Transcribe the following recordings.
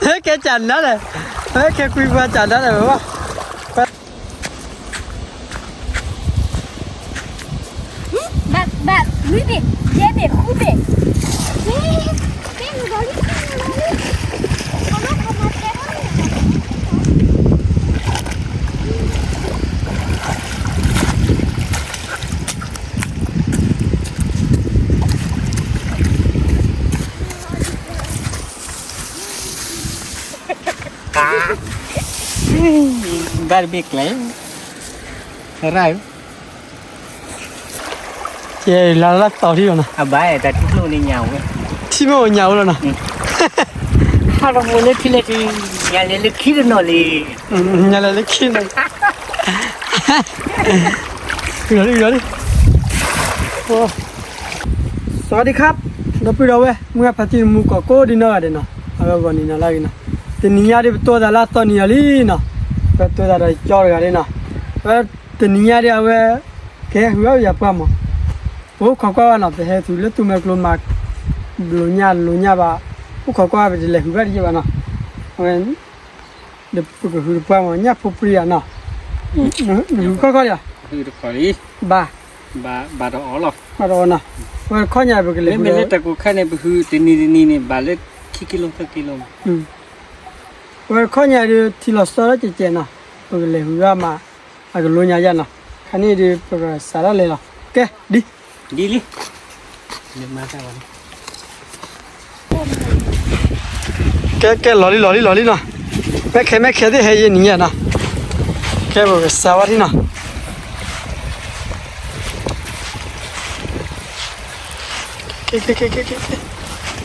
ဟဲကဲကၢ်နါလဲၣ်, ဟဲကဲကွံပှၤကၢ်နါလဲၣ်ဝဲဘၣ်. ဘၣ်ဘၣ်လွံၢ်ဘ့ၣ်, ယဲၢ်ဘ့ၣ်, ဃုဘ့ၣ်, ဘၣ်တဘ့ၣ်ကျဲ, ရၢ်, ကဲလၢလၢတီၤထံလီၤနီၤ, အဘၣ်တၢ်ထူၣ်ဖျိၣ်န့ၣ်ညါဝဲ, ထံမ့ၢ်အိၣ်ညါဝဲလီၤနီၤ, ဟးလီၤမိၢ်လၢထံလဲၣ်ထံ, ညါလဲၤလၢခံတနီၤလံ, ညါလဲၤလၢခံနီၤ, လီၤလံလီၤလံ. สวัสดีครับ ဒီပုၢ်ဒီဝဲၢ် မုၢ်ဂၢ်ဖါတံၢ်မူကီၢ်ကိးဒံနီၢ်ဂၤဒဲးနီၤ, အဝဲဂီၤနံၤနီၤလၢအဂ့ၤနီၤ, တနံၤညါဒ်ပတိသးလၢအသီနံၤအီၤလံနီၤ, ပတိသးဒီးကၠီတဂၤဒ်နီၤ, ပတနံၤညါဒ်အဝဲ ကဟဲဟုၣ်ဘၣ်ယၤပှၢ်မး, ပအိၣ်ခိးကွၢ်ဘၣ်နီၤ, ပဟဲတုၤလၢသူၣ်မဲကျိမး, ဘျိညါလိၤညါဘၣ်, အိၣ်ခိးကွၢ်ဘၣ် ပတလဲၤဟုၣ်ဘၣ်တယဲၢ်ဘၣ်နီၤ, အဝဲ ဒီးပကဟုၣ်တပှၢ်မး ညၣ်ဖိပြံယၤနီၤ, နဟုၣ်ခီၣ်ခီၣ်လံဧါ, ဘၣ်, ဘၣ်ဒီးအီၤလီၤ, ဘၣ်ဒီးအီၤနီၤ, ဝဲခီၣ်ညါပကလဲၤဟုၣ်, မ့မ့ၢ်လၢတၢ်ကိၢ်ခါန့ၣ် ပဟုၣ်တနံၤတနံၤန့ၣ် ဘၣ်လၢခံကံလိသၢကံလိမး, ဝဲခီၣ်ညါဒ်ထံလီၤစီလၢကဲးကဲးနီၤ, ပကလဲၤဟုၣ်ဘၣ်မး, အကလိညါယၤနီၤ, ခါန့ၣ်ဒ်ပကစးထီၣ်လဲၤလီၤ, ကဲ, ဒ် ဒ်လံ, ကဲကဲလီၤလံလီၤလံလီၤလံနီၤ, မဲခဲမဲခဲသ့ၣ်ဟဲယဲၢ်နံၤညါနီၤ, ကဲပကစးဝါထံနီၤ, ကဲကဲကဲကဲကဲ,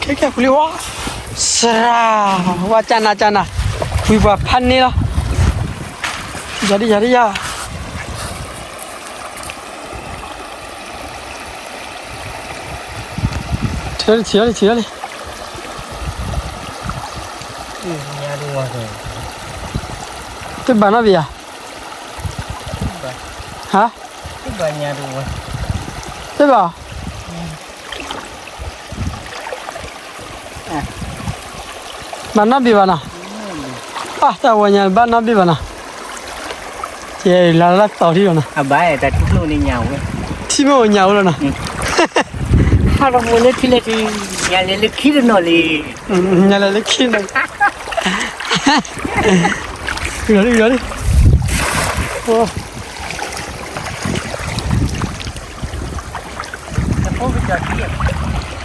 ကဲကဲပူၤလံဝါ, စရၣ်, ဝါကၢ်နၤကၢ်နၤ, ဝံၤပှၤဖးန့ၢ်လီၤ, ယၤဒ်ယၤဒ်ယၤ ထံၣ်လီၤလံ ထံၣ်လီၤလံ ထံၣ်လီၤလံ, တဘၣ်နီတဘ့ၣ်ဧါ, ဟါ, တဘၣ်, ဘၣ်နီတဘ့ၣ်ဘၣ်နီၤ, အတၢ်ဝဲညါဘၣ်နီတဘ့ၣ်ဘၣ်နီၤ, ကဲလၢလၢတီၤထံလီၤနီၤ, အဘၣ်တၢ်ထူၣ်ဖျိၣ်န့ၣ်ညါဝဲ, ထံမ့ၢ်အိၣ်ညါဝဲလီၤနီၤ, ဟးလီၤမိၢ်လၢထံလဲၣ်ထံ, ညါလဲၤလၢခံတနီၤလံ, ညါလဲၤလၢခံနီၤ, လီၤလံလီၤလံ.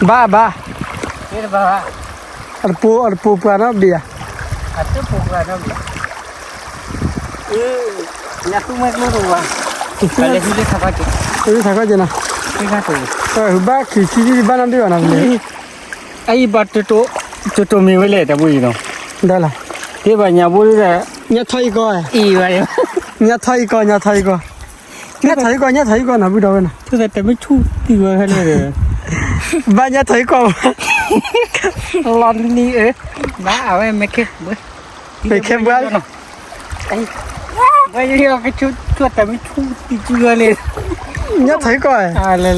ဘၣ်ဘၣ်, အတပိာ် အတပိာ်ပှၤနီတဘ့ၣ်ဧါ, လၢထးခီက့ၤနီၤ, ဟုၣ်ဘၣ်ခံခံဘၣ်နီတဘ့ၣ်ဘၣ်နီၤ, အံၤဘၣ် တတိၢ်မ့ၢ်ဝဲလဲၣ် တၢ်ဘိအံၤနီၤ, ဒၣ်လီၤ, တ့ဘၣ်ညါဘိဒၣ်, ညါထီအံၤကီး, ညါထီအံၤကီး ညါထီအံၤကီး, ညါထီအံၤကီး ညါထီအံၤကီး ညါထီအံၤကီး နီၤ ဘုဒီးဝဲနီၤ, တၢ်မ့ၢ်ဆူၣ်တံၢ်ဝဲခဲလၢာ်, ဘၣ်ညါထီအံၤကီး, လီၤနံၤအၢ, ဘၣ်အဝဲမ့ၢ်ခဲ, မ့ၢ်ခဲဘၣ် ညါထီအံၤကီ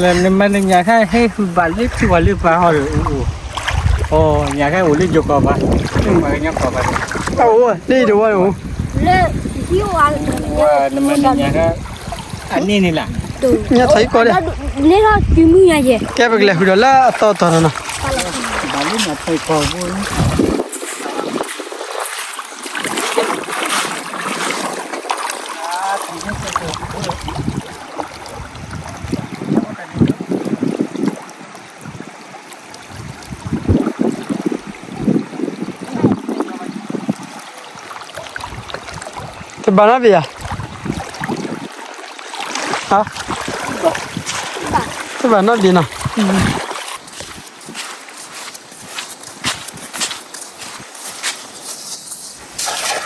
း, နမ့ၢ်နညါခါဟဲဟုၣ်ဘၣ်လၢထံဝဲလၢပှၤဟီဒီး, အိၣ်, ညါခါအိၣ်လၢယိၤကီၢ်ဘၣ်, ပှၤကညီကီၢ်ဘၣ်, အအိၣ်လၢယိၤတဝီအိၣ်, နမ့ၢ်နညါခါ, အန့ၣ်န့ၣ်လၢ, ညါထီအံၤကီးဒီး, ကဲပကလဲၤဃုာ်ဒီးလၢအသီတီၤနီၤ, ဘၣ်လၢညါထီအံၤကီး တဘၣ်နီတဘ့ၣ်ဧါ, ဟါ, တဘၣ်နီတဘ့ၣ်နီၤ,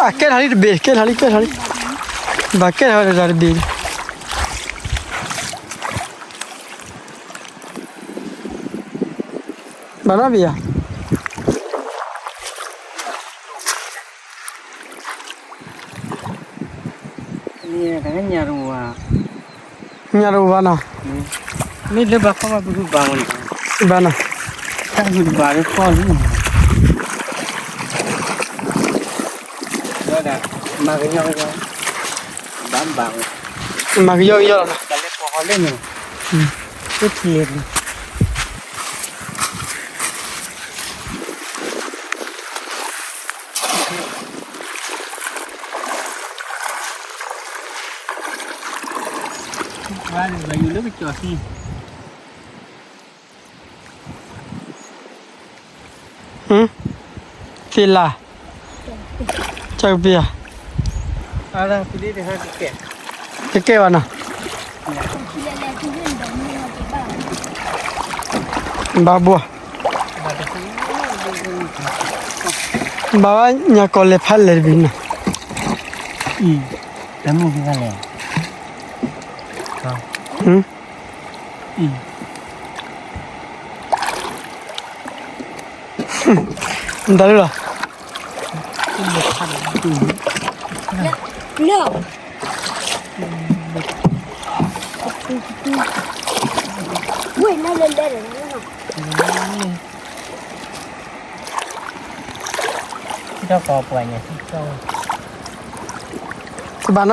အကဲထီၣ်လံတဘ့ၣ် ကဲထီၣ်လံ ကဲထီၣ်လံ, ဘၣ်ကဲထီၣ်ဝဲဒၣ်တဘ့ၣ်, ဘၣ်နီတဘ့ၣ်ဧါ. ညၣ်တအိၣ်ဘၣ်နီၤ, မ့ၢ်လၢဘၣ်ခီဘၣ်ပကဘၣ်မနီၤ, ဘၣ်နီၤ, တၢ်ဂုၤတဘၣ်လၢကီၢ်လံ, ဝဲဒၣ် မၤကယီကယီ, ဘၣ်ဘၣ်ဝဲ, မၤကယီကယီလီၤ, တၢ်လၢပှၤဟီလၢန့ၣ်, တထံၣ်လၢ ဝါလၢဘၣ်ယူၤလၢကစီၣ်ဆံ, သ့လၢ, ကပ့ၤဧါ, ကကဲဘၣ်နီၤ, ဘၣ်ဘှီ, ဘၣ်ဝဲညါကီၢ်လဲၤဖးလဲၣ်တဘ့ၣ်နီၤ, တမ့ၢ်လဲၣ် မတၤလၢလီၤ, လၢ, ဝဲၢ်နၤလဲၤလဲၤဒီး, တဘၣ်နီတဘ့ၣ်ဧါ,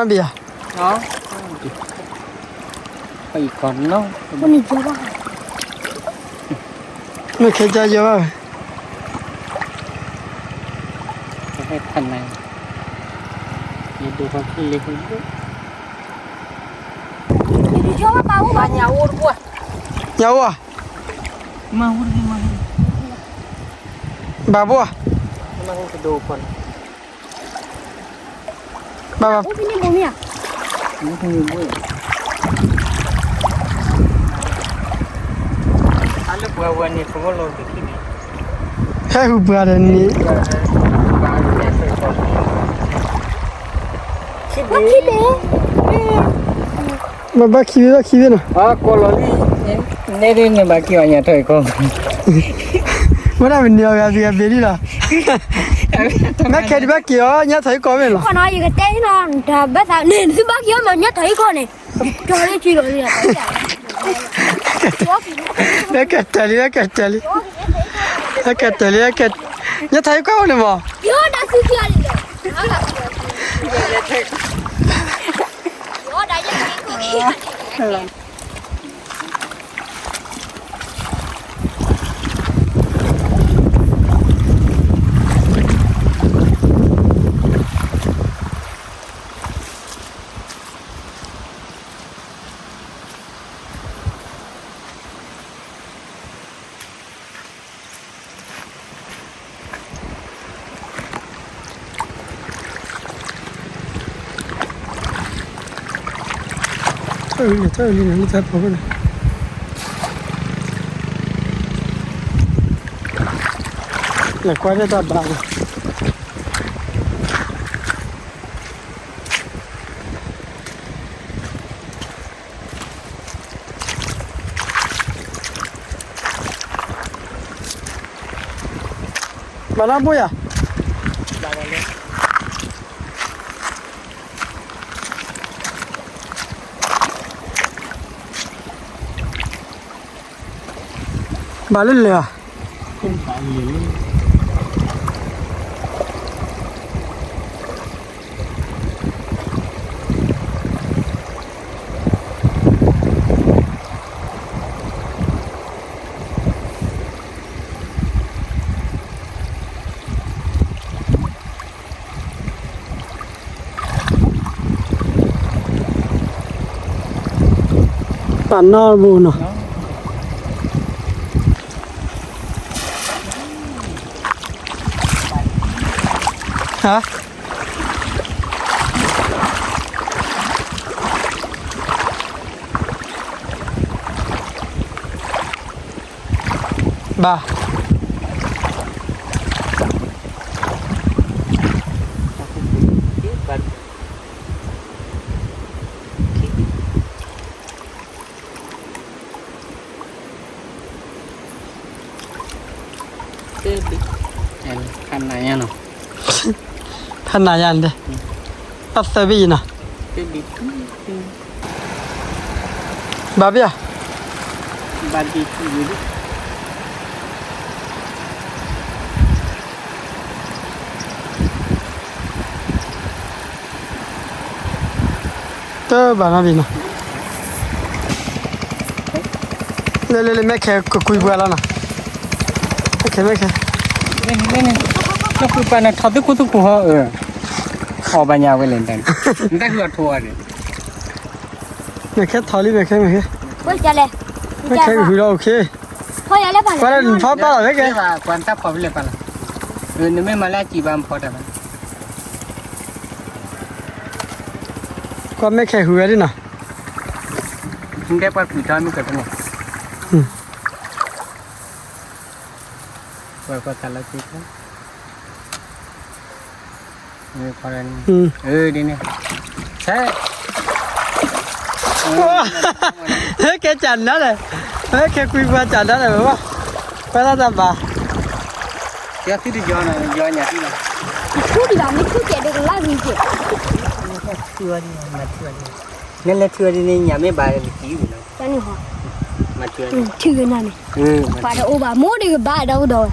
မ့ၢ်ခဲကၢယဲဘၣ်ဝဲ, ညၣ်အိၣ်, ဘၣ်ဘှီ, ဘၣ်ဘၣ်, ဟဲဃုပှၤဒီးန့ၣ်, ဘၣ်ဘၣ်ခံဘ့ၣ် ဘၣ်ခံဘ့ၣ်နီၤ, ကိးလီၤလံ, နဲဒ်န့ၣ်ဘၣ်က့ၤအီၤညၣ်ထီၣ်အံၤခီ, ဝဲဒၣ်ပန့ၢ်အီၤဂၤဘ့ၣ်ဂၤဘ့ၣ်လံလီၤ, မ့ၢ်ခဲဒံးဘၣ်က့ၤအီၤ ညၣ်ထီၣ်အံၤခီမ့ၢ်လီၤ, ယကတဲနီၤ တၢ်ဘၣ်သးန့ၣ် နသုဘၣ်က့ၤအီၤမး ညၣ်ထီၣ်အံၤခီန့ၣ်, ကၠီလၢက့ၤလီၤလံ, လၢကတဲာ်လံ လၢကတဲာ်လံ, လၢကတဲာ်လံ, ညၣ်ထီၣ်အံၤခီန့ၣ်မး, ယီၤဒၣ်သုက့ၤအီၤန့ၣ်, ယီၤဒၣ်ယဲၢ်က့ၤက့ၤ ထၢၣ်လံန့ၣ် ထၢၣ်လံန့ၣ် မ့ၢ်တၢ်ဖိန့ၣ်, လဲၤကွၢ်တၢ်တၢ်ဘါန့ၣ်, ဘၣ်နီၢ်ဘိယၤ, ဘၣ်လၢလဲၤဧါ. ပာ်နီၣ်ဘိနီၤ. ဟါ, ဘၣ်. ဖးနးယါနီၤ, ဖးနးယါန့ၣ်, အသၢဘ့ၣ်အံၤနီၤ, ဘၣ်ဘ့ၣ်ဧါ, ဘၣ်ဘ့ၣ်, တဘၣ်နီတဘ့ၣ်နီၤ, လၢလၢလၢ မဲၣ်ခဲကကွံာ်ပှၤလီၤနီၤ, မဲၣ်ခဲ မဲၣ်ခဲ, ကကွံာ်ပှၤန့ၣ် ထီၣ်သူခိၣ်သူခိၣ်ဟီ, အီၣ်ဘၣ်ညါဝဲလဲၣ်, နတၢ်ဃုအီၤထိၣ်အီၤန့ၣ်, မဲၣ်ခဲထီၣ်လံ မဲၣ်ခဲ မဲၣ်ခဲ, မဲၣ်ခဲကဟုဒီးအိၣ်ခ့, ကွၢ်လၢနဖီပာ်လီၤ မဲၣ်ခဲ, ကွၢ်နတၢ်ဖီၣ်ဖဲလဲၣ်ပာ်လီၤ, နမ့ၢ်မၤလၢအစံးဘၣ် မဖီတၢ်ဘၣ် ကွၢ်မဲၣ်ခဲဟုဝဲဒၣ်နီၤ, နတဲပှၤကွံာ်ထီၣ်မ့ၢ်ကတၢၢ်န့ၣ်, ကွၢ်ကွၢ်တၢ်လီၤက့ၤ, ဒ်န့ၣ်, ဟဲကဲကၢ်နၤလဲၣ်, ဟဲကဲကွံာ်ပှၤကၢ်နၤလဲၣ်, ဝဲလၢတၢ်ဘၣ်, ယသုတယီၤနီၤ ယီၤညၣ်သံလီၤ, ထူဒံးဘၣ် မ့ၢ်ထူကဲးဒီးကလါဂ့ၤကဲး, နလဲၤထူဝဲဒ်န့ၣ် ညၣ်မ့ၢ်ဘၣ်လၢနကံၣ်ဝဲလီၤ, ထူဝဲန့ၣ်, ပှၤတအိၣ်ဘၣ် မိၢ်ဒံးကဘၣ်ဒီးကဒီးဝဲ,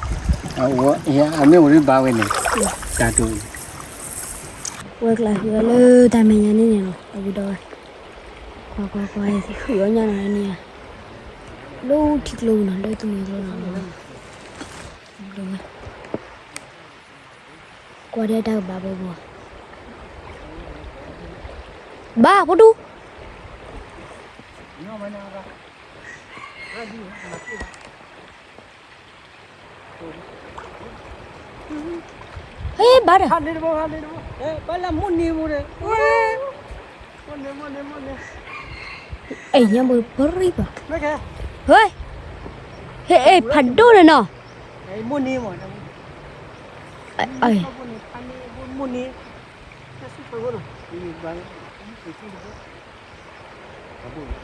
အမ့ၢ်အိၣ်ဒံးဘၣ်ဝဲန့ၣ်, တၢ်တူၢ် ဝဲကျါဃုဝဲလၢတၢ်မဲာ်ညါန့ၣ်န့ၣ်လီၤ ဒီပုၢ်ဒီဝဲၢ်, ကွၢ်ကွၢ်ကွၢ် ဃုအီၣ်ညါနီၤန့ၣ်ဧါ, လၢထံကျိနီၤ လၢသူၣ်မဲာ်ကျိနီၤ, ဒီပုၢ်ဒီဝဲၢ်, ကွၢ်ဒဲးတၢ်ကဘၣ်ဘီဘီ, ဘၣ်ဖိဒူ ဟ့ၣ်ဘၣ်ဒီး, ဘၣ်လၢမုၢ်နံၤမူဒီး, အဲၣ်ညါဘၣ်ပရံဘၣ်, ဟဲ, ဟဲ အဲၣ်ဖးဒိၣ်န့ၣ်နီၤ, မုၢ်နံၤမူ, မုၢ်နံၤ, ညါစံးထီၣ်ကိၣ် ညါစံးထီၣ်ကိၣ်, ဘၣ်ဘ့ၣ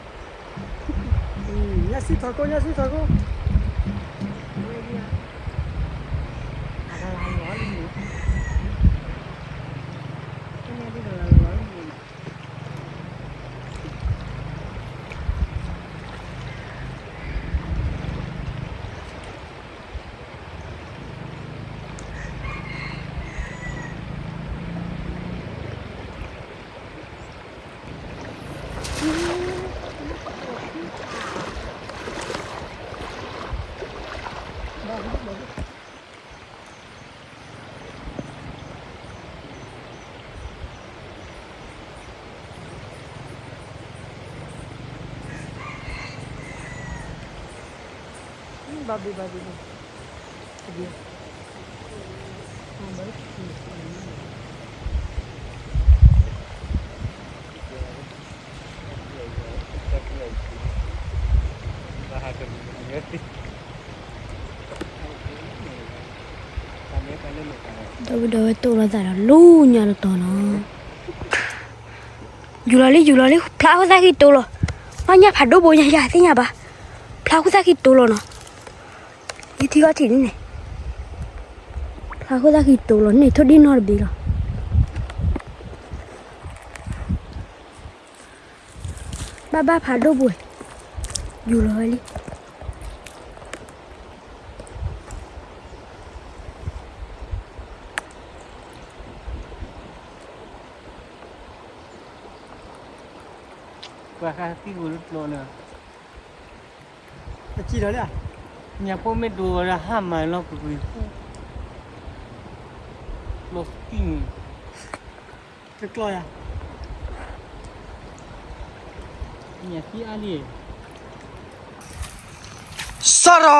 ်ဘၣ်ဘ့ၣ်န့ၣ်, ဒီပုၢ်ဒီဝဲၢ် တိၢ်လိာ်သးဒီးလူညါတတီၤနီၤ, ယူၤလီၤလံ ယူၤလီၤလံ ဖျါခိၣ်သၣ်ခံတိၢ်လီၤ, ဘၣ်ညၣ်ဖးဒိၣ်ဘိညါယၤသ့ၣ်ညါဘၣ်, ဖျါခိၣ်သၣ်ခံတိၢ်လီၤနီၤ, ယထံၣ်ဂီၢ်ထံးန့ၣ်န့ၣ်, ဖျါခိၣ်သၣ်ခံတိၢ်လီၤန့ၣ် ထိၣ်ဒံၣ်နီတဘ့ၣ်လီၤ. ဘၣ်ဘၣ်ဖးဒိၣ်ဘိ, ယူၤလီၤဝဲလံ. ပှၤဃါသံၣ်ဝဲလၢကျိန့ၣ်, အစံၣ်ဒီးလၢ, ညၣ်ဖိမ့ၢ်ဒိၣ်ဝဲဒၣ်ဟါမၢ်လီၤကွံာ်ကွံာ်, ကျိသံၣ်န့ၣ်, တကျီယၤ, ညၣ်သံၣ်အါလံ, စရ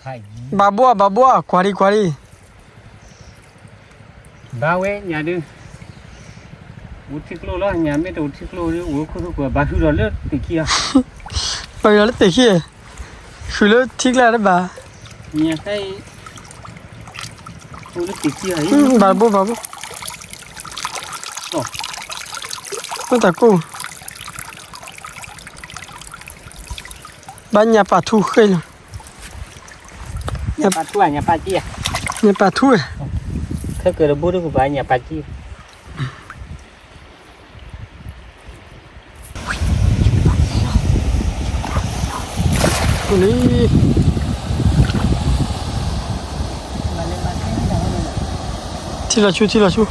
ီ, ဘၣ်ဘှီ ဘၣ်ဘှီ ကွၢ်ဒံး ကွၢ်ဒံး, ဘၣ်ဝဲညၣ်ဒုး, အိၣ်ထံကျိလီၤ ညၣ်မ့ၢ်တအိၣ်ထံကျိဒီး အိၣ်ခိၣ်ခိၣ်ကွၢ် ဘၣ်ဟုဒီးလၢတ့ၢ်ခံအီၤ, ဘၣ်ဟုဒီးလၢတ့ၢ်ခံ, ဃုာ်လၢထံကျါတဘၣ်, ညၣ်သၢအံၤ, အိၣ်လၢတ့ၢ်ခံအီၤ, ဘၣ်ဘှီ ဘၣ်ဘှီ, မ့ၢ်တၢ်ကိၢ် ဘၣ်ညၣ်ပာ်ထူဃဲလီၤ, ညၣ်ပာ်ထူ, ညၣ်ပာ်ထူ, ခဲကၢၤတဘိတကပၤ ညၣ်ပာ်ထူ, လံ, ထံၣ်လီၤဆူ ထံၣ်လီၤဆူ,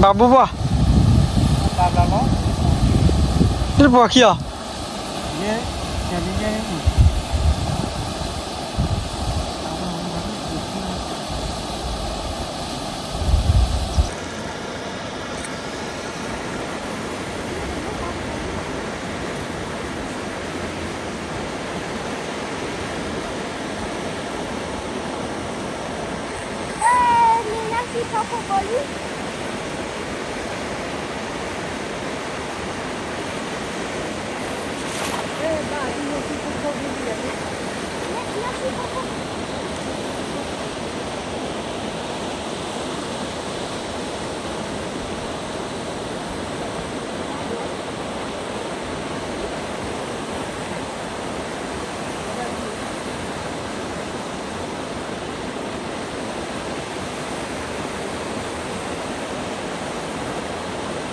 ဘၣ်ဘိဘိ, လၢပှၤခံလီၤ. ဘၣ် ဘၣ် လ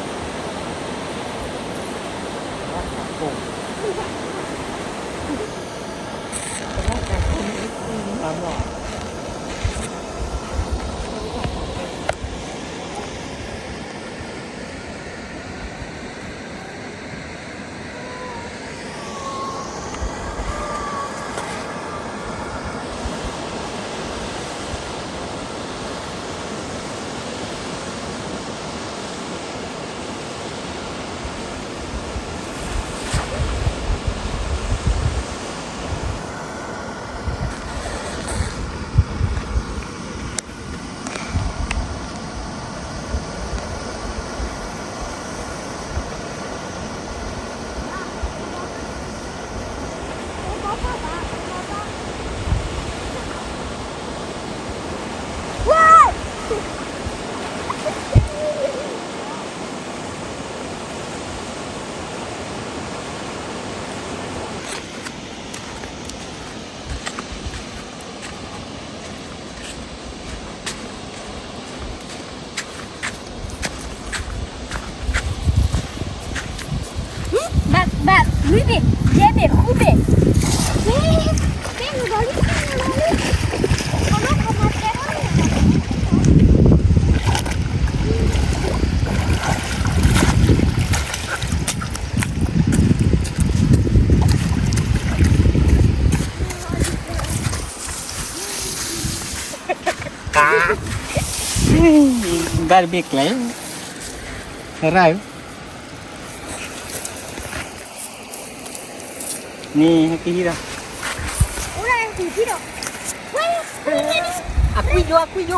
ွံၢ်ဘ့ၣ် ယဲၢ်ဘ့ၣ် ဃုဘ့ၣ်, တဲနုာ်လီၤလံ တဲနုာ်လီၤလံ, ခီလီခီမၤတဲထီၣ်န့ၣ် ဘၣ်တဘ့ၣ်ကျဲ, ရၢ်, န့ၣ်ဟဲက့ၤဟံးဒီး, အကွံယိ အကွံယိ,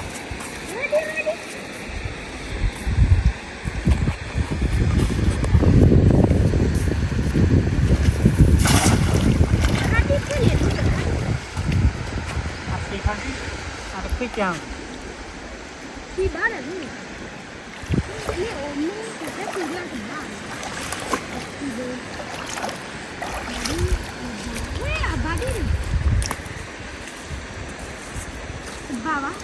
အတခွံကံ, ဘၣ်ဒီး ဝဲအဘၣ်ဒ်န့ၣ်, တဘၣ်ဘၣ်,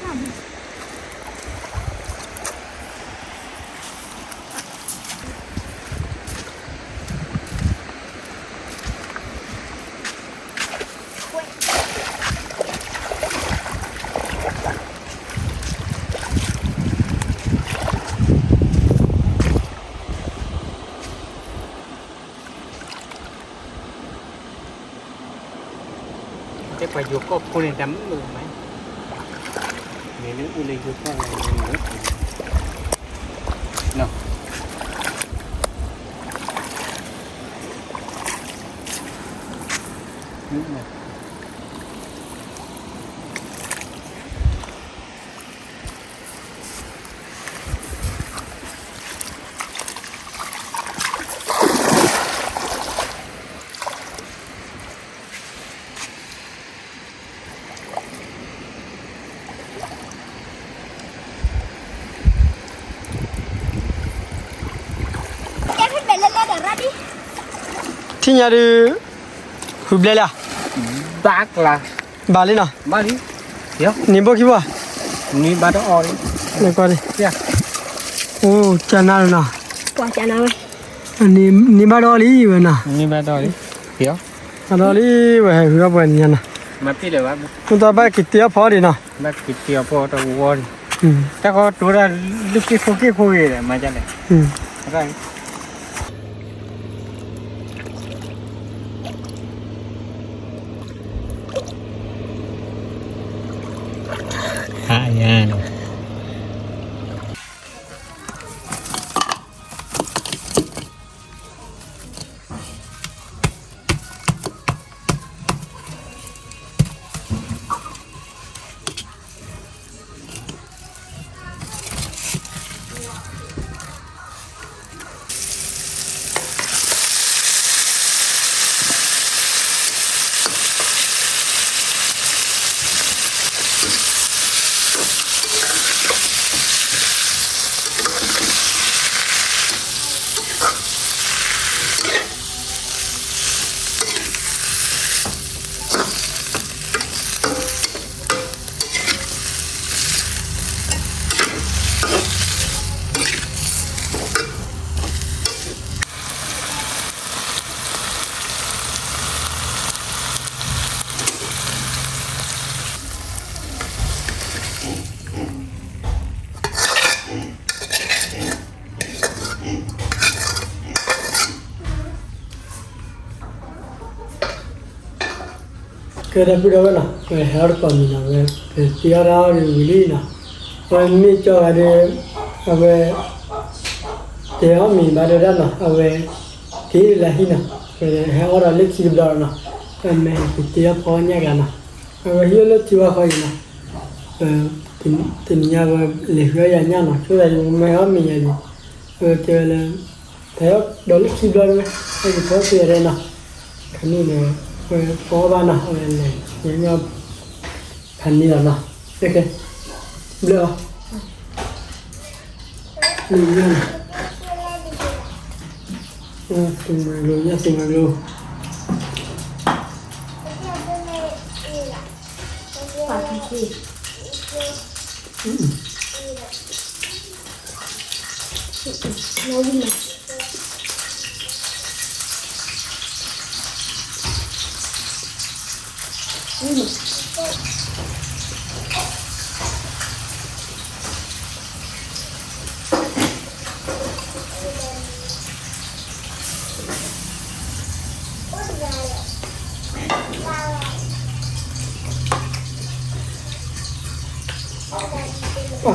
တဲပှၤယိၤကီၢ်ဖိန့ၣ် တၢ်မုၣ်မုၣ်မး, မ့ၢ်လၢအုၣ်လၢယိၤကီၢ်န့ၣ်, နီၤ, မုၣ်မး. ထံၣ်ညါဒုး, ဟူဘျဲလၢ, ဘၣ်ကျါ, ဘၣ်လံနီၤ, ဘၣ်လံ, နံၤဘိခံဘိ, နံၤဘၣ်တအီၣ်လံ, အိၣ်ကနၣ်လီၤနီၤ, နံၤဘၣ်တအီၣ်လံဝဲနီၤ, နံၤဘၣ်တအီၣ်လံ, ယီၤ အဒီးလံ ဝဲဟဲဃုအီၣ်ပှဲၤနံၤညါနီၤ, မ့ၢ်တဘၣ်က့ၤတ့အီၣ်ဖီဒံးနီၤ, တၢ်ဃီတိၤဒၣ်လၢက့ၢ်ဖိက့ၢ်ဖိဂ့ၤဒီး မၤဒ်လဲၣ်, ဟါညါနီၤ. ကဲ ဒီပုၢ်ဒီဝဲၢ်နီၤ, ပဟဲအီၣ်တကိးမံၤနီၤ, ဝဲပသ့အီၣ်တၢ်အီၣ်ဒီးဝံၤလံနီၤ, အဝဲမ့ၢ်ကၠီဂၤဒီး အဝဲ တဲအီၣ်မံၤဘၣ်ဒၣ်နီၤ, အဝဲ က့ၤလၢဟံၣ်နီၤ, ပဟဲအီၣ်ဒီးလၢခံတဘျီနီၤ, ပမ့ၢ်ဟဲက့ၤတ့အီၣ်ဖီညၣ်ဂၤနီၤ, အဝဲဟံၣ်အိၣ်လၢထံဝါဃီအံၤနီၤ, ပ တနံၤညါဝဲလဲၤဃုအီၣ်ယၤညၣ်နီၤ, ဆိသးယမ့ၢ်ဟဲအီၣ်မံၤယၤလံ, အဝဲတဲဝဲလၢ ဖဲအီၣ်ဒီးလၢခံဘျီဝဲ ဟဲက့ၤဖီသ့အီၣ်နီၤ, ခါန့ၣ်ဒီး ဝဲဖီအီၣ်ဘၣ်နီၤ, အဝဲလဲၤ ဝဲညီ ဖးန့ၢ်လီၤနီၤ, ဘျၢအီၤ လၢညၣ်နီၤ, သူမွဲကျိ ညၣ်သူမွဲကျိ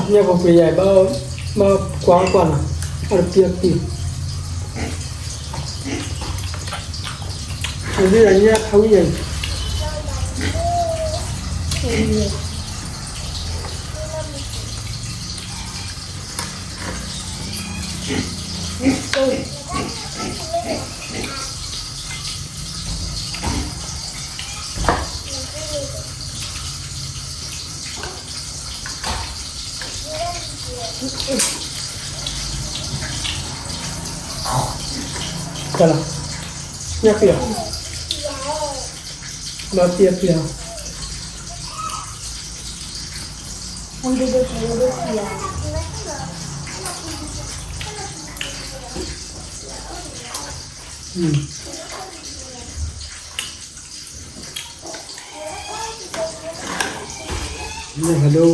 ညၣ်ဖိပှ့ၤယၤ ဘၣ်ကွၢ်ကွၢ်နီၤ, အတပံၢ်အပံၢ်, အဒုးအညၣ်ခါဝံၣ်ယၤအံၤ တၢ်လီၤ, ညၣ်ပံၢ်လီၤ, ဘၣ်ပံၢ်အပံၢ်လီၤ.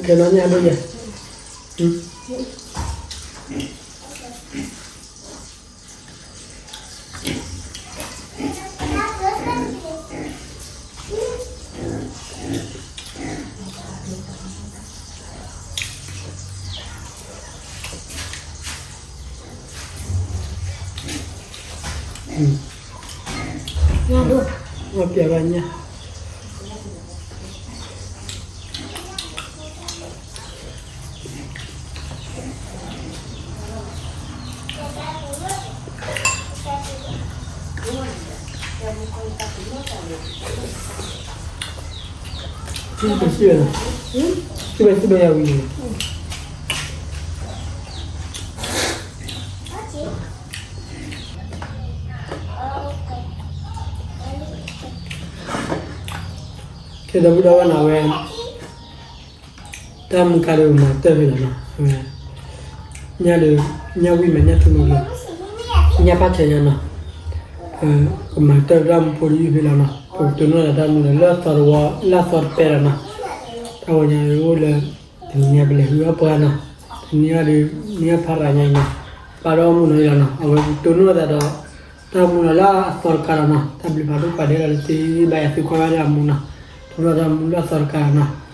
ကဲလီၤညၣ်ဒိၣ်ယဲၢ်. ညၣ်ဒိၣ်, ပျဲဘၣ်ညၣ်. စံးဘဲစံးဘဲ, စံးဘဲစံးဘဲယၤဝံၤန့ၣ်. ကဲ ဒီပုၢ်ဒီဝဲၢ်နီၤ အဝဲ တၢ်မူခါဒီးမၤတၢ်ဖဲလီၤနီၤ, အဝဲ ညၣ်ဒီး ညၣ်ဝံၣ်မး ညၣ်ထူမးကလီၤ, ညၣ်ဖးဆဲးညါနီၤ, ပကမၤတၢ်တၢ်မူဖိတယုၢ်ဖဲလီၤနီၤ, ပကတိၢ်နီၣ်သးတၢ်မူလၢအသီတဝီ လၢအသီတပဲလီၤနီၤ, တၢ်ဂီၤညါအိၣ်လၢ တနံၤညါပလဲၤဟုၣ်အီၣ်ပှၢ်နီၤ, တနံၤညါဒီး နံၤညါဖးရၤညါအံၤနီၤ, ပာ်ဒီးအမူနီၤအံၤလီၤနီၤ, အဝဲပကတိၢ်နီၣ်သးဒီး တၢ်မူလီၤလၢအသီတကးလီၤနီၤ, တၢ်ဘျုးဖးဒိၣ်ပာ်ဒဲးလီၤလၢသုဘၣ်ယၤသုကွၢ်ဘၣ်ဒၣ်အမူနီၤ, တိၢ်နီၣ်တၢ်မူလၢအသီတကးလီၤနီၤ,